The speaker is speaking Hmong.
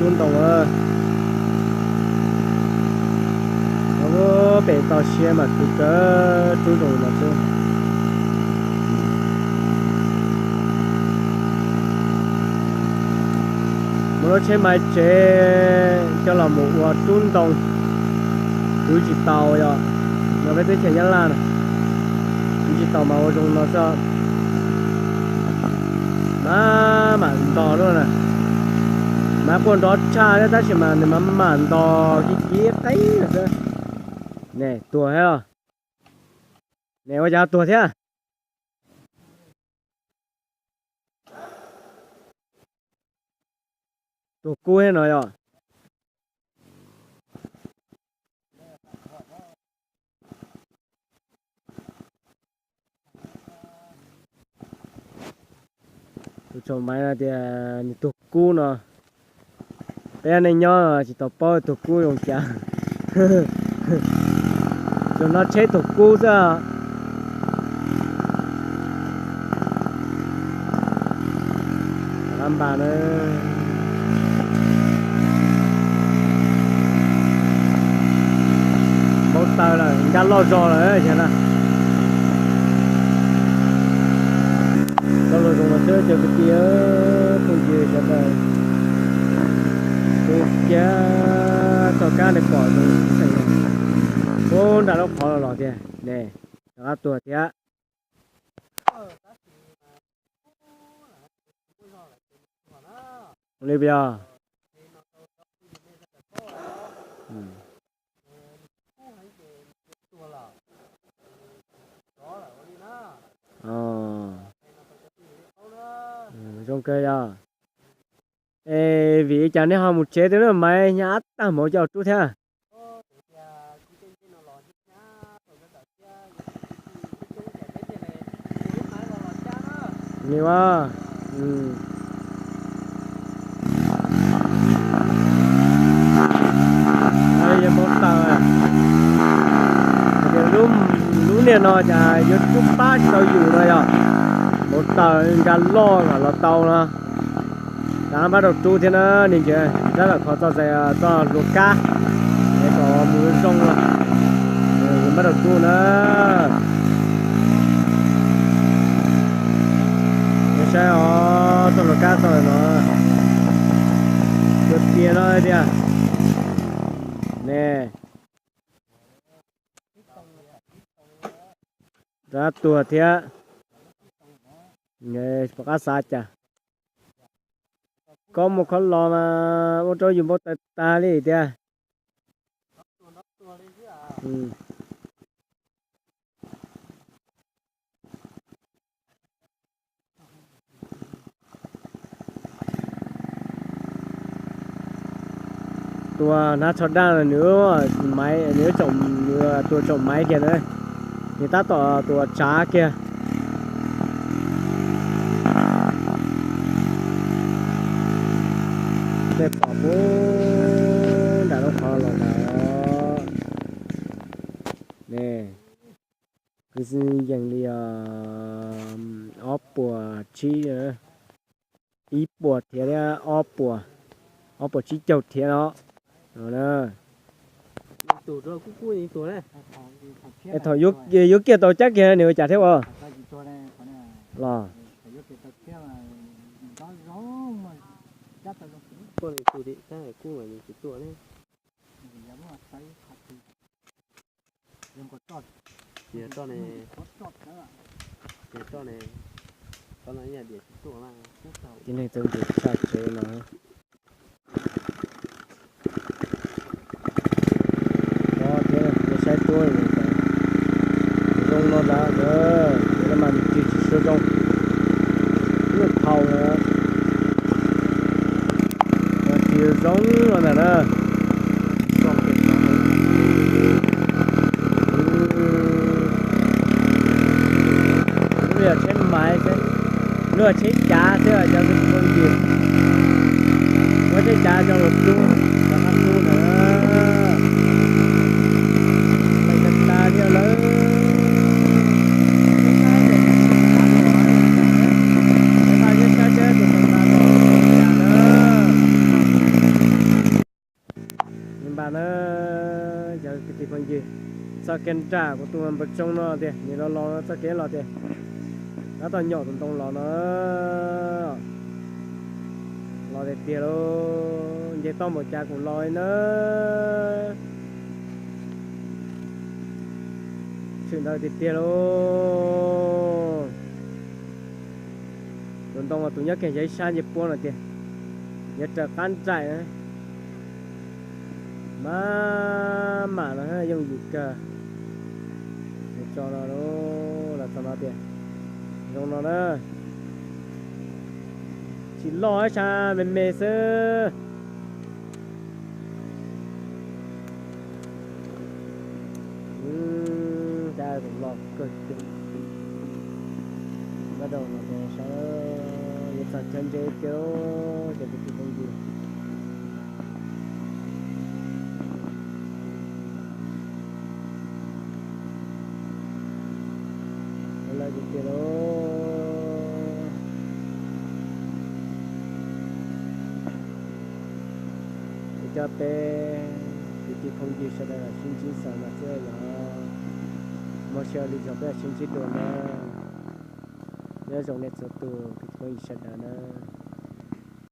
rub ntoo. Pem toj siab mas khwv kawg, rub zoo no xwb. Muaj lub tsheb maiv tsev coj los mus ua rub ntoo, khwv tsis tau yom. No peb teb chaws Nyab Laj na, khwv tsis tau mas ua zoo no xwb. Mas mam ntog luaj na, mas quaj nrov tshaj thiab tab sis mas nws mas mam ntog kiv kiv qeeb xwb. Ne tuag thiab os. Ne ua cas tuag thiab? Tuag kub thiab no yom. Tus tsaus maiv no tias nws tuag kub no, peb neej nyob tsis tau paub tuag kub zoo cas. Tsuas hnov tsheb tuag kub xwb. Qab npas na. Npau taws lawm, nkag loj zog lawm thiab na. Tau los zoo los xwb cov kwv tij phooj ywg sawv daws, tu kiag txoj kab nej pom zoo xeem. Ub, nram lub qhov los los tiag ne, rov qab tuag thiab. Li yog zoo kawg yog. Es vim li cas nej ho mus tsev twg na, maiv hnyav ab tag hmoov coj rub thiab? Li as, yog npau taws, lub niag no cas yuav rub pab tsis tau yus no yog npau taws nkag loj kom los tau no. Rov qab npaj rau rub thiab na, nej ntsia rab tom kho txoj, txoj hluas kab es kom mus zoo no, npaj rau rub na. Saib os, txoj hluas kab txoj no, tus tias no tiag ne. Rov qab tuag thiab. Pom qab xav cas, koj mus kho los mas ua rau yus npau taws tag li tiag. Tua hnab tsho daj, nws, nws tua tsaus maiv kiag na, nws tab tom tua tsav kiag. Peb pom puag nram lub qhov los ntawd ne, kwv yees li ob puas tsib, ib puas thiab ob puas, ob puas tsib caug thiab no. Es thaum yuav kiag tau cab kiag nws ua cas thiab ua los? Tib neeg txawj ntse tshaj tsev no. Thiab saib tuaj zoo no ntag, mas nws tsis tsis zoo, lub thaum na, tsis zoo no ntag na. Lub yog tsheb maiv xwb, lub yog tsheb cav xwb cov kwv tij phooj ywg. Muab tsheb cav coj los rub, rov qab rub ntawd. Peb tas tas thiab lawm. Peb tas thiab, peb tas thiab, peb tus tas tas los cas na. Txoj kev nram kuv tus npawg Tsoo no tiag, nws los los txoj kev los tiag, tab tom nyom tus ntoo los no. Los tiag tiag lauj, nce toj npaum cas kuj los li na. Tshwm ntawd tiag tiag lauj. Tus ntoo uas tus nyob kiag yog ib sab nce puab no tiag, yuav raws qab nraim na. Maj mam no yooj yim kawg. Tso no, los txog no tiag, zoo no na. Tsis loj ib sab me me xwb. Cab tus loj kawg kiag. Npaj rau no ces sawv yuav txog chaw ntse kiag, ces tus kwv phooj ywg lawm tiag tiag lauj. Ces coj peb kwv tij phooj ywg sawv daws los sib ntsib xaus no xwb yog, muaj sij hawm lwm zaus peb los sib ntsib dua na. Nyob zoo nej txhua tus kwv tij phooj ywg sawv daws na.